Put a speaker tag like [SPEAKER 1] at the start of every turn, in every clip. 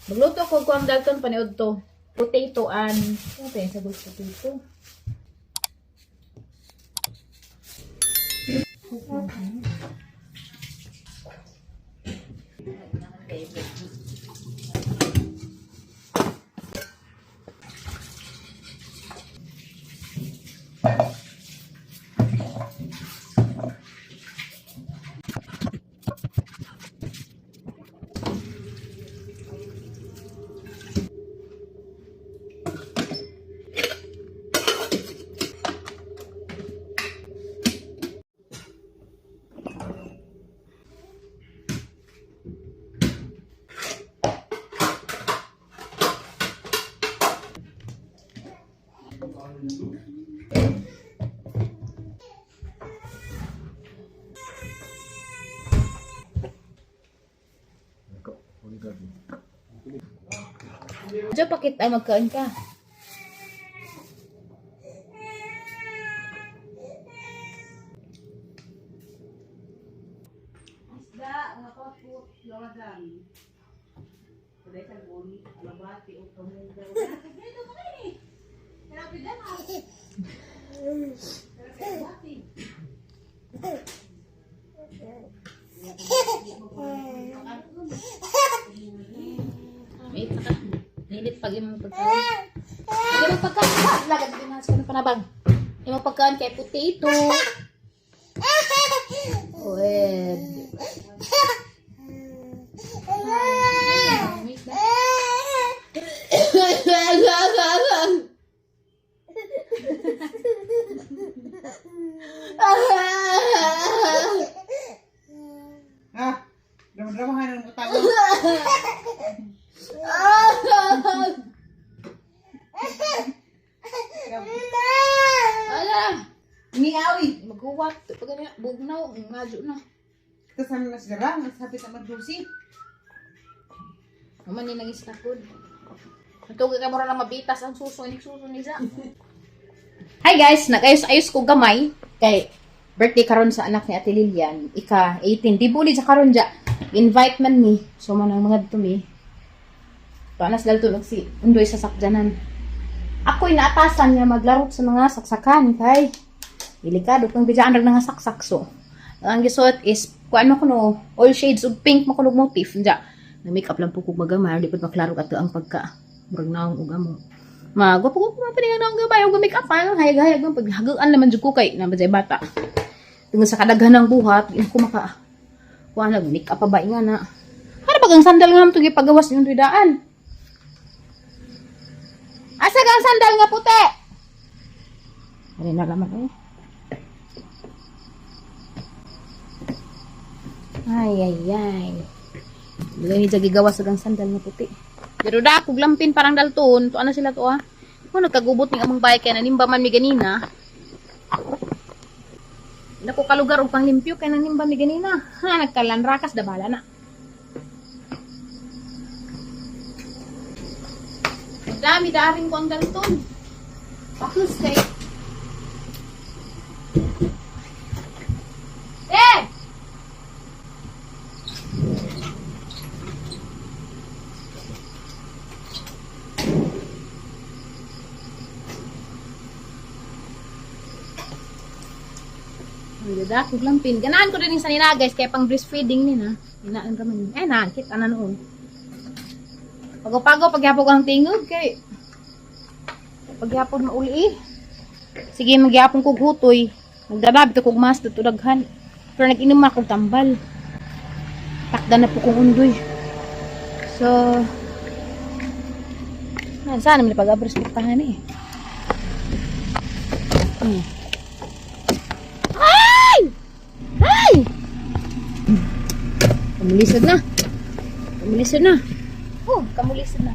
[SPEAKER 1] Magluto ko ko ang Dalton paniud to. Potato and ano pa yun sa potato? Jo, pakit ay magkaon ka.
[SPEAKER 2] Isda, nga po, lawadan. Kuday sa guli, alabati, o kamuga. Ito mo kayo eh. Hanapin na ha. Alabati.
[SPEAKER 1] Wait ka. Init pag imong pagkaon. Pag imong pagkaon, lagad din na sa panabang. Imong pagkaon kay potato. With
[SPEAKER 2] Ah, drama-dramahan ang utago.
[SPEAKER 1] Ala,
[SPEAKER 2] Miawi.
[SPEAKER 1] maghuwat pag ganyan, bugnaw, ngadyo na.
[SPEAKER 2] Kasama na sigara, sabi sa magdusi.
[SPEAKER 1] Naman ni nangisnakod. Natugay ka mura lang mabitas ang suso ni suso ni sa. Hi guys, nag-ayos-ayos ko gamay kay birthday karon sa anak ni Ate Lilian, ika 18. Di buli sa karon ja. Invite man mi. So man ang mga dito mi. Tuanas dal tulog si Undoy sa sakjanan. Ako'y naatasan nga maglaro sa mga saksakan kay delikado kung bidyan rag nga saksak so. Ang gisuot is kuan mo kuno all shades of pink mo kuno motif ja. Na make up lang po kog magamay di pud maklaro ato ang pagka murag naong og amo. Ma gwapo ko man pa naong gamay og make up ano hayag-hayag man pag haguan naman jud ko kay na ba bata. Tungod sa kadaghan ng buhat, di ko maka kuan nag make up pa ba nga na. Para pag ang sandal nga amto gipagawas yung daan. Asa ka ang sandal nga puti? Ano na naman eh. Ay, ay, ay. Bigay ni Jagi gawas ang sandal nga puti. Pero da, kug lampin parang dalton. Tuan na sila to ah. Kung nagkagubot ni among bayay kaya nanimba man mi ganina. Naku kalugar og panglimpyo kay nanimba mi ganina. Ha, nagkalanrakas dabala na. Ang dami daring ko ang dalton. Pakus kay. Eh! Ang ganda, kug lampin. Ganahan ko din yung sanina, guys, kaya pang breastfeeding ni na. Inaan ka man. Eh, na, kita na noon. Pago-pago, pagyapog ang tingog, kay... Pagyapon mauli eh. Sige, magyapon kog hutoy. Nagdarabi to kog mas, tutudaghan. Pero nag-inom ako tambal. Takda na po kong undoy. So, ah, sana may pag-abros pagtahan eh. Ay! Ay! Kamulisod na. Kamulisod na. Oh, kamulisod na.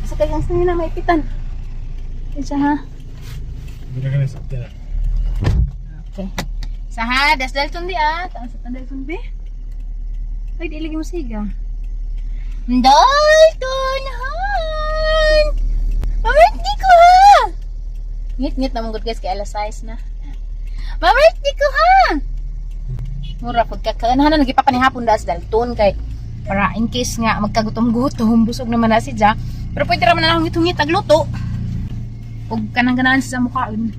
[SPEAKER 1] Sa kayang sanina may pitan. Yan siya ha. Okay. Sa ha, das dalton di ah. Taas sa dalton di. Ay, di lagi mo siga. Dalton han! Mabirthday ko ha! Ngit-ngit na mong good guys kay alas 6 na. Mabirthday ko ha! Mura pag kakanahanan, nagipapanihapon das dalton kay Para in case nga magkagutom-gutom, busog naman na si Ja. Pero pwede raman na lang hungit-hungit tagluto. Ug kanang ganahan siya sa mukhaon.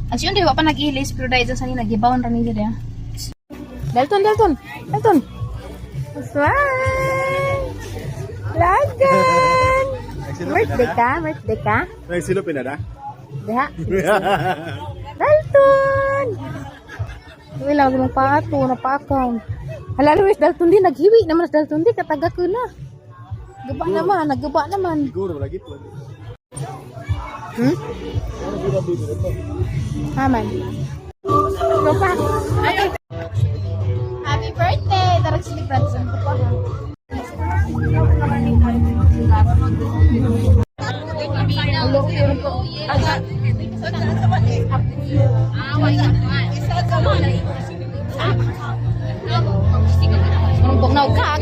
[SPEAKER 1] Ang siyon di wa pa nag-ilis pero dahil sa nila gibawon ra nila diya. Dalton, Dalton, Dalton. Smile. Lagan. Birthday ka, birthday ka.
[SPEAKER 3] Ay, silo pinada?
[SPEAKER 1] Diha. Dalton! Wala ko pato, napakaw. Hala Luis, Dalton di naghiwi naman sa Dalton di kataga ko na. Gaba naman, naggaba naman.
[SPEAKER 3] Siguro lagi po.
[SPEAKER 1] Haman. Go pa. Happy birthday! Darag celebrate sa ko pa. Marumpok na kag.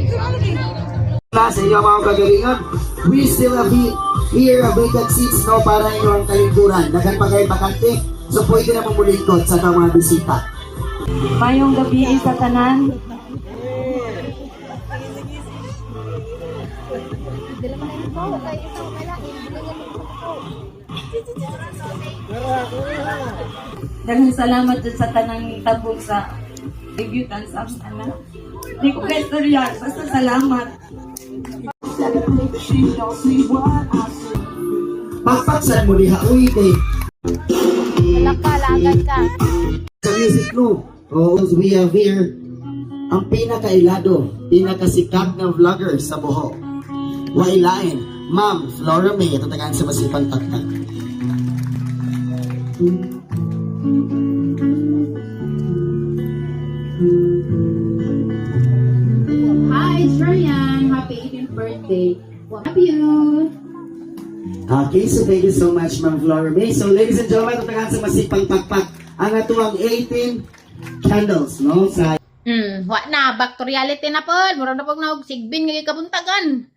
[SPEAKER 4] Sa inyo mga kagalingon, we still have here a vacant seats, no, para inyo ang kalingkuran. Dagan pa kayo bakante, so pwede na mamulingkod sa itong mga bisita.
[SPEAKER 2] Mayong gabi sa tanan. Daghang salamat dun sa tanang tabog sa debutan sa akong anak. Di ko kaistorya, basta salamat.
[SPEAKER 4] Pakpaksan mo diha, uy, kay
[SPEAKER 1] Wala ka, lagan ka.
[SPEAKER 4] sa music no. Oh, we have here ang pinakailado, pinakasikat na vlogger sa Bohol. Wailain, Ma'am Flora May, tatagaan sa masipang taktak.
[SPEAKER 1] Hi, it's Ryan. Happy 18th birthday. Love you.
[SPEAKER 4] Okay, so thank you so much, Ma'am Flora May. So, ladies and gentlemen, tatagaan sa masipang pakpak ang atuang 18 candles, no? Sa
[SPEAKER 1] Wa na, back to reality na pod. Mura na pag naog sigbin nga kabuntagan.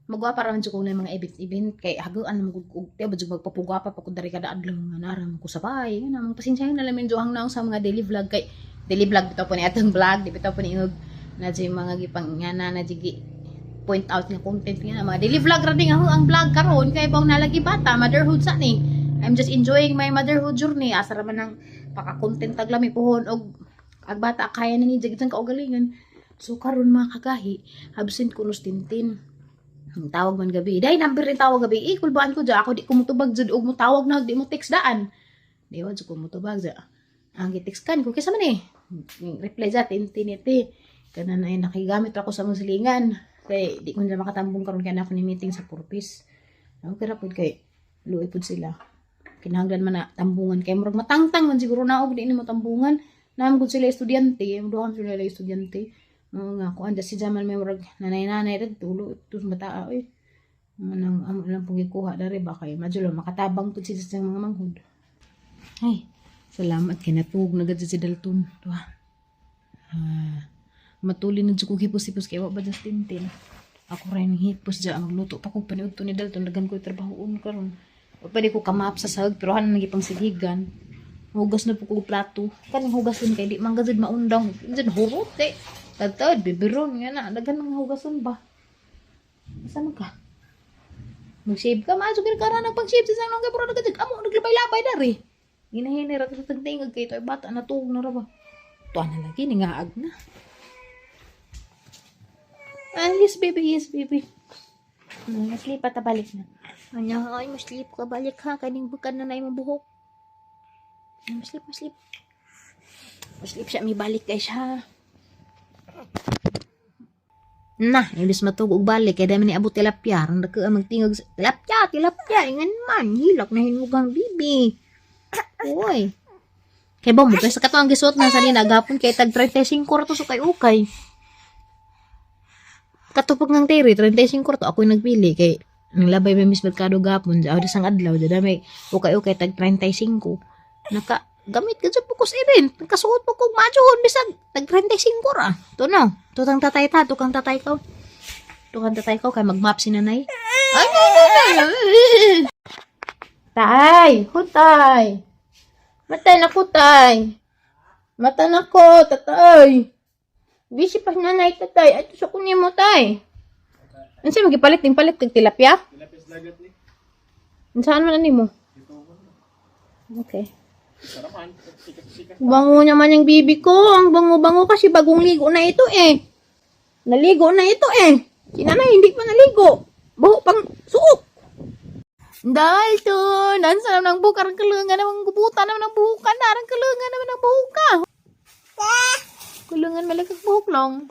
[SPEAKER 1] Magwa para man jud ko na yung mga event-event kay haguan man gud og tiya ba jud magpapugapa pa ko dari kada adlaw nga naram ko sabay. Nga na pasensyahin na lang medyo hang naong sa mga daily vlog kay daily vlog bitaw po ni atong vlog, di bitaw po ni og na jud mga gipang nga na na jud gi point out nga content nga na mga daily vlog ra di nga ho ang vlog karon kay baw nalagi bata motherhood sa ni. I'm just enjoying my motherhood journey. Asa ra man ang paka-content tag lami puhon og ag bata kaya na ni jud ka kaugalingon. So karon mga kagahi, absent ko nos Tintin. Ang tawag man gabi. Day number rin tawag gabi. Eh, kulbaan ko dya. Ako di ko mutubag jud og mutawag na di mo text daan. Di wa jud ko mutubag dya. Ang gitext kan ko kaysa man eh. Reply dya Tintin iti. Kana na ay nakigamit ako sa mong silingan. Kay di ko na makatambong karon kay na ako ni meeting sa purpose. Ako kira pud kay luoy pud sila. Kinahanglan man na tambungan kay murag matangtang man siguro na og di nimo tambungan. Naam gud sila estudyante, ang duha sila estudyante. Oo nga, kuan si Jamal may murag nanay-nanay rin tulo ito sa bata oy. Manang amo lang pong gikuha dari ba kay madyo lang makatabang pud sila sa mga manghud. Ay, salamat kay natug na gad si Dalton. Tuwa. Ah, matuli na jud ko hipos-hipos kay wa ba just Tintin. Ako rin hipos dya ang luto pa ko paniudto ni Dalton dagan ko trabahoon karon. Wa pa di ko kamap sa sahag pero hanan lagi pang sigigan. Hugas na po ko plato. Kaning hugason kay di man gazud maundang. Jud hurot kay tadtad bibiron nga na daghan mga hugason ba. Asa man ka? Mag-shave ka, maaso ka na nagpag-shave sa isang pero nagkajag, amo, naglabay-labay dari. Ginahinay ra ka sa tagtingag kay ito ay bata na tuog na ra ba. Tuwa na lagi, ningaag na. Ah, yes baby, yes baby. Mas sleep at balik na. Ano, ay, mas sleep ka, balik ha, kaning bukan na na imong buhok. Ay, mas sleep, mas sleep. Mas sleep siya, may balik kay siya. Na, imbis matug og balik kay dami ni abot tilapia, rang dako ang magtingog sa tilapia, tilapia, ingan man, hilak na hinugang bibi. Uy. Kay ba mo kay sa katong gisuot na sa nina gapon kay tag 35 ra to so kay ukay. Katupag ng teri 35 ra to ako'y nagpili kay nang labay may Miss Mercado gapon sa sang adlaw da dami ukay ukay tag 35. Naka gamit ka sa pukos event. Nakasuot po kog majuhon bisag tag 35 ra. To no. Tutang tatay ta, tukang tatay ko. Tukang tatay ko kay magmap si nanay. Ay, ay, ay, ay. Tay, hutay. Matay na ko, tay. Mata na ko, tatay. Busy pa si nanay tatay. Ato sa kunin mo tay. Unsa magipalit ning palit kag tilapia?
[SPEAKER 3] Tilapia sa dagat ni.
[SPEAKER 1] Unsaan man ani mo? Okay.
[SPEAKER 3] Sarapan. Sikat-sikat.
[SPEAKER 1] Bango naman yung bibi ko. Ang bango-bango kasi bagong ligo na ito eh. Naligo na ito eh. Si nanay hindi pa naligo. Buho pang suok. Dahil to, nansa naman ang buhok, arang kalungan naman gubutan naman ang buhukan, arang kalungan naman ang buhok ka. Kulungan malakag buhok long.